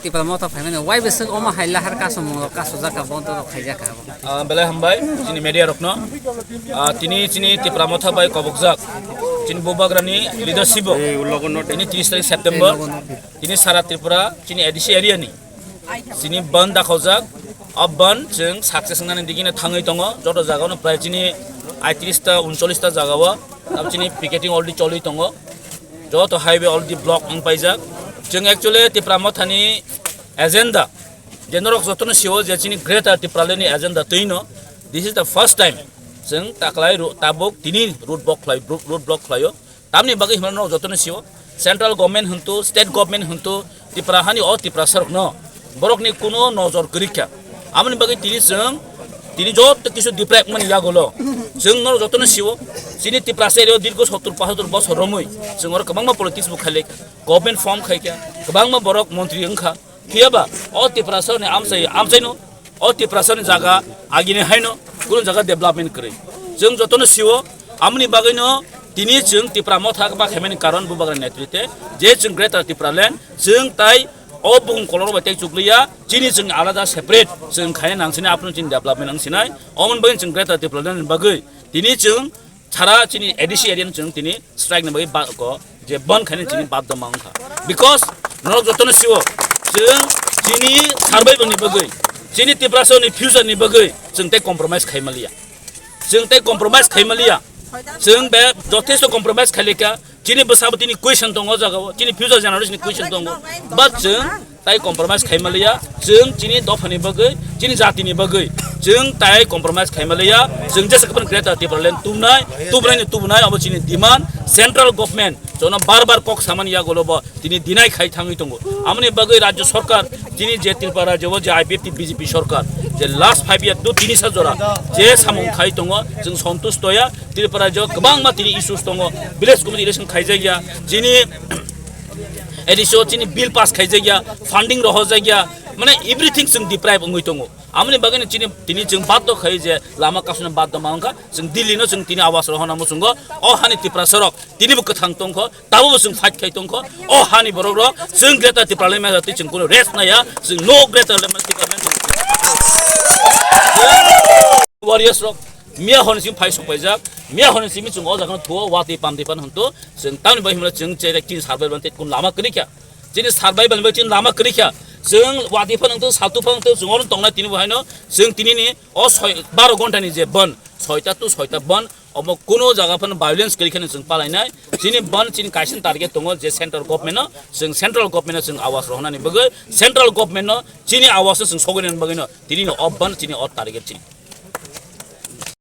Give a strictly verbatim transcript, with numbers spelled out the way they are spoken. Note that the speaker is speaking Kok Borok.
Tipra Motha phaimani wai bwswk omo hai lahar kasumung rok kasujak ka, bondo rok khaijak ka. Ah, belai hambai chini media rokno. Ah, tini chini Tipra Motha bai kobokjak chini Bubagrani leadership o tini tris tarik September, tini sara Tripura chini A D C area ni chini bandh dakhaujak. O bandh chwng success wngnani digini thangwi tongo. Joto jagao no prai chini aitris ta, uncholish ta jagao abo chini picketing already choli tongo. Joto highway already block wng paijak. Chwng actually Tipra Mothani agenda, je norok jotono sio je chini Greater Tipraland ni agenda twino, this is the first time chwng taklai ro-, tabuk tini road block khlai, road block khlaio. Tamni bagwi hwnba norok jotono sio, central government hwntu, state government hwntu, Tipra hani o Tiprasa rokno borokni kuno nojor kwrwi kha. Aboni bagwi tini chwng, tini joto kisu deprive mani yagulo chwng norok jotono sio, chini Tiprasa area o dirgo sottur pasatur bosor romwi chwng oro kwbangma politics bo khailai kha, government form khai kha, kwbangma borok montri wng kha. Phiya ba o Tiprasa ni amchai, amchaino o Tiprasa ni jaga agini haino kuno jaga development kwrwi. Chwng jotono sio, amoni bagwino tini chwng Tipra Motha ba khaimani karon Bubagra netrite je chwng Greater Tipraland chwng tai o bung kolor bai tei chukliya, chini chwng alada separate chwng khaina nang sinai, aphuru chini development wng sinai. Omoni bagwi chwng Greater Tipraland ni bagwi tini chwng sara chini A D C area ni chwng tini strike ni bagwi ba ko je bandh khaina chini badhoma wngkha. Because norok jotono sio, chwng chini survival ni bagwi, chini Tiprasa ni future ni bagwi chwng tei compromise khai maliya. Chwng tei compromise khai maliya. Chwng be jothesto compromise khailika. Chini bwsabo tini question tongo o jagao, chini future generation ni question tongo. But chwng tai compromise khai maliya, chwng chini dophani bagwi, chini jatini bagwi chwng tai compromise khai maliya. Chwng jesa kwbang Greater Tipraland tubunai, tubunai ni tubunai, abo chini demand. Central government jono bar bar kok samani yagulo bo tini deny khai thangwi tongo. Amoni bagwi Rajya Sarkar, chini je Tripura rajyo o je I P F T B J P sarkar, je last five year tu tini sa jora je samung khai tongo, chwng sontush toya. Tripura rajyo kwbangma tini issues tongo, village committee election khaijakya, chini A D C o chini bill pass khaijakya, funding rohorjakya, mane everything chwng deprive wngwi tongo. Amoni bagwino chini, tini chwng baddo khai je lama kasuna baddo ma wngkha, chwng Delhi no chwng tini awas rohorna muchungo, o hani Tiprasa rok tini bo kwthang tongkho, tabo bo chwng fight khai tongkho, o hani borok rok chwng Greater Tipraland maya twi chwng kuno rest naya, chwng no Greater Tipraland. Warriors rok miya hwn simi phai sok paijak, miya hwn simi chwng o jaga no thuo, watwi pamtwi pan hwn to, chwng tamni bai hwnba chwng cherek tin survival ban tei kun lama kwrwi kha, chini survival bai chini lama kwrwi kha, chwng watwi pan hwn to, saltu pan hwn to, chwng oro tongnai tini bo haino, chwng tini ni o soi, baro ghonta ni je ban, soita to soita ban, omo kuno jaga phano violence kwrwi kheno chwng palainai, chini ban chini kaisa target tongo je central government no, chwng central government no chwng awas rohornani bagwi, central government no chini awas no chwng sogwi nani bagwi no, tini no o ban chini o target chini.